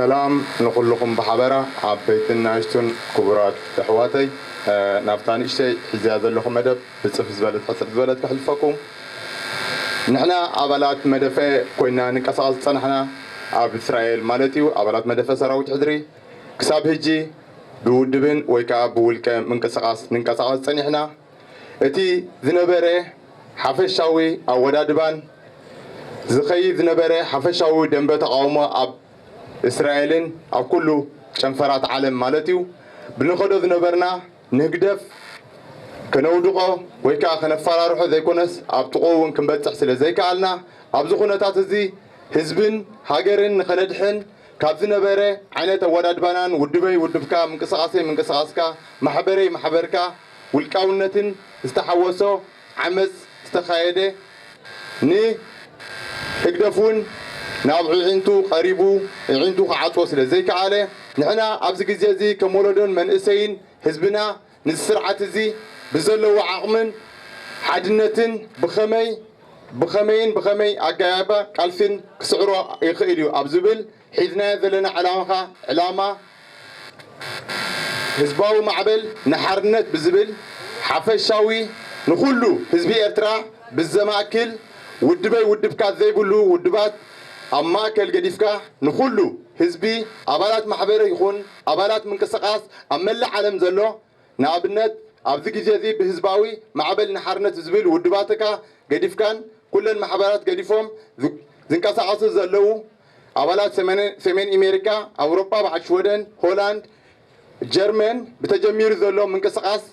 ሰላም ንኹልኹም ብሓበራ፣ ዓበይትን ንኣሽቱን ክቡራት ኣሕዋተይ። እ፣ ናብታ ንእሽተይ ሒዝያ ዘለኹ መደብ ብጽፍ ዝበለት ሕጽር ዝበለት ከሕልፈኩም። ንሕና ኣባላት መደፈ ኮይና ንንቀሳቐስ ዝጸናሕና፣ ኣብ እስራኤል ማለት እዩ፣ ኣባላት መደፈ ሰራዊት ሕድሪ ክሳብ ሕጂ ብውድብን ወይ ከኣ ብውልቀ ምንቅስቓስ ንንቀሳቐስ ጸኒሕና። እቲ ዝነበረ ሓፈሻዊ ኣወዳድባን ዝኸይድ ዝነበረ ሓፈሻዊ ደንበ ተቓውሞ ኣብ እስራኤልን ኣብ ኩሉ ጨንፈራት ዓለም ማለት እዩ፣ ብንኸዶ ዝነበርና ንህግደፍ ከነውድቖ ወይ ከኣ ከነፈራርሖ ዘይኮነስ፣ ኣብ ጥቕኡ እውን ክንበጽሕ ስለ ዘይከኣልና፣ ኣብዚ ኩነታት እዚ ህዝብን ሃገርን ንኸነድሕን ካብ ዝነበረ ዓይነት ኣወዳድባናን ውድበይ ውድብካ፣ ምንቅስቓሰይ ምንቅስቓስካ፣ ማሕበረይ ማሕበርካ፣ ውልቃውነትን ዝተሓወሶ ዓመጽ ዝተኻየደ፣ ንህግደፍ እውን ናብ ኣዒንቱ ቀሪቡ፣ ኣዒንቱ ክዓጽዎ ስለ ዘይከኣለ፣ ንሕና ኣብዚ ግዜ እዚ ከም ወለዶን መንእሰይን ህዝብና፣ ነዚ ስርዓት እዚ ብዘለዎ ዓቕምን ሓድነትን ብኸመይ፣ ብኸመይን ብኸመይ ኣገባብ ቃልስን ክስዕሮ ይኽእል እዩ ኣብ ዝብል ሒዝናዮ ዘለና ዕላማ፣ ዕላማ ህዝባዊ ማዕበል ንሓርነት ብዝብል ሓፈሻዊ፣ ንኹሉ ህዝቢ ኤርትራ ብዘማእክል፣ ውድበይ ውድብካ ዘይብሉ ውድባት ኣብ ማእከል ገዲፍካ፣ ንኹሉ ህዝቢ፣ ኣባላት ማሕበር ይኹን ኣባላት ምንቅስቓስ ኣብ መላእ ዓለም ዘሎ፣ ንኣብነት ኣብዚ ግዜ እዚ ብህዝባዊ ማዕበል ንሓርነት ዝብል ውድባትካ ገዲፍካን ኩለን ማሕበራት ገዲፎም ዝ-፣ ዝንቀሳቐሱ ዘለዉ ኣባላት ሰሜን፣ ሰሜን ኣሜሪካ፣ ኣውሮጳ፣ በዓል ሽወደን፣ ሆላንድ፣ ጀርመን ብተጀሚሩ ዘሎ ምንቅስቓስ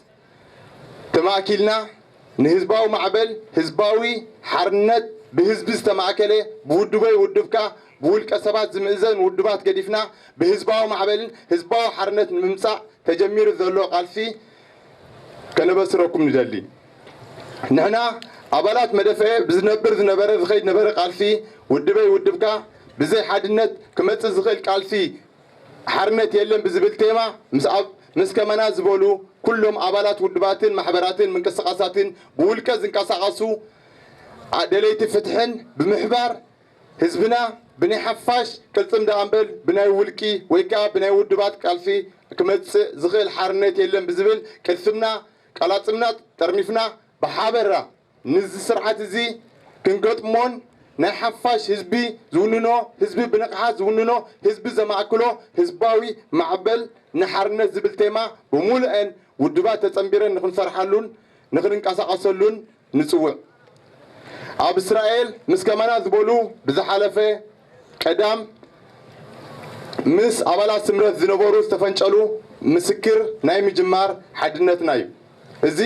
ተማእኪልና፣ ንህዝባዊ ማዕበል ህዝባዊ ሓርነት ብህዝቢ ዝተማእከለ፣ ብውድበይ ውድብካ፣ ብውልቀ ሰባት ዝምእዘን ውድባት ገዲፍና፣ ብህዝባዊ ማዕበልን ህዝባዊ ሓርነት ንምምጻእ ተጀሚሩ ዘሎ ቃልሲ ከነበስረኩም ንደሊ። ንሕና ኣባላት መደፈኤ ብዝነብር ዝነበረ ዝኸይድ ነበረ ቃልሲ፣ ውድበይ ውድብካ፣ ብዘይ ሓድነት ክመጽእ ዝኽእል ቃልሲ ሓርነት የለን ብዝብል ቴማ፣ ምስ ኣብ፣ ምስ ከማና ዝበሉ ኩሎም ኣባላት ውድባትን ማሕበራትን ምንቅስቓሳትን ብውልቀ ዝንቀሳቐሱ ኣ-፣ ደለይቲ ፍትሕን ብምሕባር፣ ህዝብና ብናይ ሓፋሽ ቅልጽም ደኣ እምበር ብናይ ውልቂ ወይ ከኣ ብናይ ውድባት ቃልሲ ክመጽእ ዝኽእል ሓርነት የለን ብዝብል ቅልጽምና፣ ቃላጽምና ጠርኒፍና ብሓበራ ነዚ ስርዓት እዚ ክንገጥሞን ናይ ሓፋሽ ህዝቢ ዝውንኖ፣ ህዝቢ ብንቕሓት ዝውንኖ፣ ህዝቢ ዘማእክሎ ህዝባዊ ማዕበል ንሓርነት ዝብል ቴማ ብምሉአን ውድባት ተጸንቢረን ንኽንሰርሓሉን ንኽንንቀሳቐሰሉን ንጽውዕ። ኣብ እስራኤል ምስ ከማና ዝበሉ ብዝሓለፈ ቀዳም ምስ ኣባላት ስምረት ዝነበሩ ዝተፈንጨሉ ምስክር ናይ ምጅማር ሓድነትና እዩ። እዚ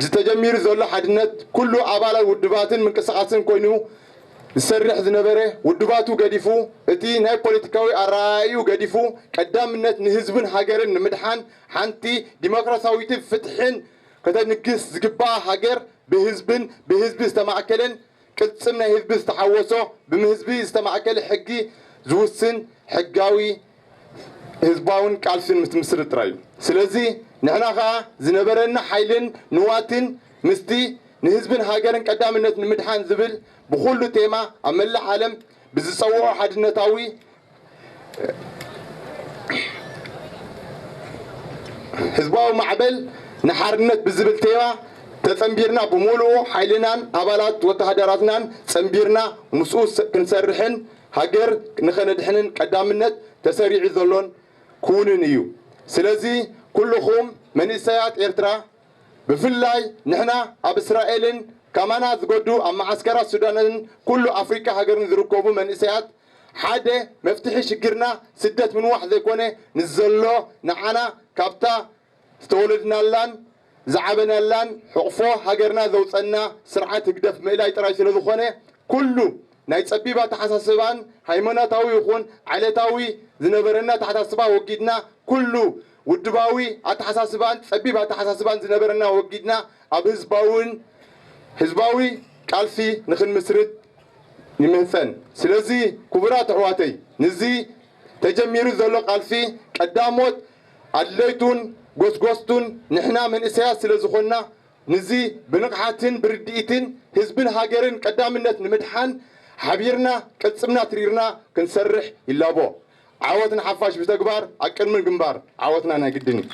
ዝተጀሚሩ ዘሎ ሓድነት ኩሉ ኣባላት ውድባትን ምንቅስቓስን ኮይኑ ዝሰርሕ ዝነበረ፣ ውድባቱ ገዲፉ፣ እቲ ናይ ፖለቲካዊ ኣረኣእዩ ገዲፉ፣ ቀዳምነት ንህዝብን ሃገርን ንምድሓን፣ ሓንቲ ዲሞክራሲያዊትን ፍትሕን ከተንግስ ዝግባኣ ሃገር ብህዝብን ብህዝቢ ዝተማእከለን ቅልጽም ናይ ህዝቢ ዝተሓወሶ፣ ብህዝቢ ዝተማእከለ ሕጊ ዝውስን ሕጋዊ ህዝባውን ቃልስን ምስ ትምስርት ጥራይ እዩ። ስለዚ ንሕና ኸኣ ዝነበረና ሓይልን ንዋትን ምስቲ ንህዝብን ሃገርን ቀዳምነት ንምድሓን ዝብል ብኹሉ ቴማ ኣብ መላእ ዓለም ብዝጸውዖ ሓድነታዊ ህዝባዊ ማዕበል ንሓርነት ብዝብል ቴማ ተጸንቢርና፣ ብምሉኡ ሓይልናን ኣባላት ወተሃደራትናን ጸንቢርና ምስኡ ስ-፣ ክንሰርሕን ሃገር ንኸነድሕንን ቀዳምነት ተሰሪዑ ዘሎን ክውንን እዩ። ስለዚ ኩልኹም መንእሰያት ኤርትራ፣ ብፍላይ ንሕና ኣብ እስራኤልን ከማና ዝገዱ ኣብ መዓስከራት ሱዳንን ኩሉ ኣፍሪቃ ሃገርን ዝርከቡ መንእሰያት፣ ሓደ መፍትሒ ሽግርና ስደት ምንዋሕ ዘይኮነ፣ ንዘሎ ንዓና ካብታ ዝተወለድናላን ዝዓበናላን ሕቕፎ ሃገርና ዘውጸና ስርዓት ህግደፍ ምእላይ ጥራይ ስለ ዝኾነ፣ ኩሉ ናይ ጸቢብ ኣተሓሳስባን ሃይማኖታዊ ይኹን ዓሌታዊ ዝነበረና ኣተሓሳስባ ወጊድና፣ ኩሉ ውድባዊ ኣተሓሳስባን ጸቢብ ኣተሓሳስባን ዝነበረና ወጊድና፣ ኣብ ህዝባውን፣ ህዝባዊ ቃልሲ ንኽንምስርት ይምህጸን። ስለዚ ክቡራት ኣሕዋተይ፣ ንዚ ተጀሚሩ ዘሎ ቃልሲ ቀዳሞት ኣድለይቱን ጎስጎስቱን ንሕና መንእሰያት ስለ ዝኾንና፣ ንዚ ብንቕሓትን ብርድኢትን ህዝብን ሃገርን ቀዳምነት ንምድሓን ሓቢርና ቅልጽምና ትሪርና ክንሰርሕ ይላቦ። ዓወት ንሓፋሽ ብተግባር ኣብ ቅድሚ ግንባር ዓወትና ናይ ግድን እዩ።